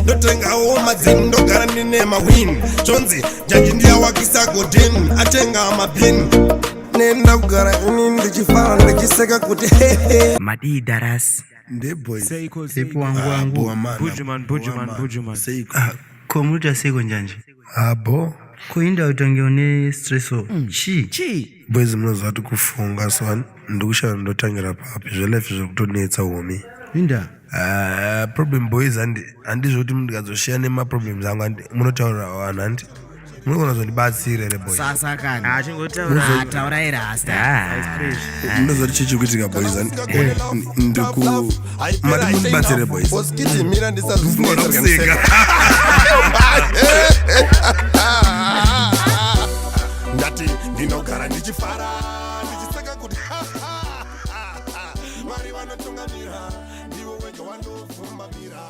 Ndotengawo madzin, ndogara ndine mawin. Chonzi jaji ndiyawakisa godin, atenga mabin. Nenda kugara ini ndichifara, ndichiseka kuti hehe. Madii darasi? Ndeboys. Seiko? Sepo wangu wangu. Bujuman, Bujuman, Bujuman. Seiko? Ko munoita seiko njanje? Abo. Kuinda utange une stresso chii? Chii? Boys, munoziva kuti kufunga so ndikushaya ndotangira papi. Zvelife zvekutonetsa homi. Inda. Ah, problem boys, handizvoti ndikazoshiya nemaproblems angu, handi munotaurira vanhu, handi munogona zondibatsira here, boys? Sasa kani. Ah, chingotaura. Ah, taurai rasta. Munozoti chii chikuitika, boys? Ndiku mati mundibatsire, boys. Mira. Ndikuona kuseka. Ndati ndinogara ndichifara, ndichiseka kuti Mwari vanotungamira, ndivo wega wandovhumbamira.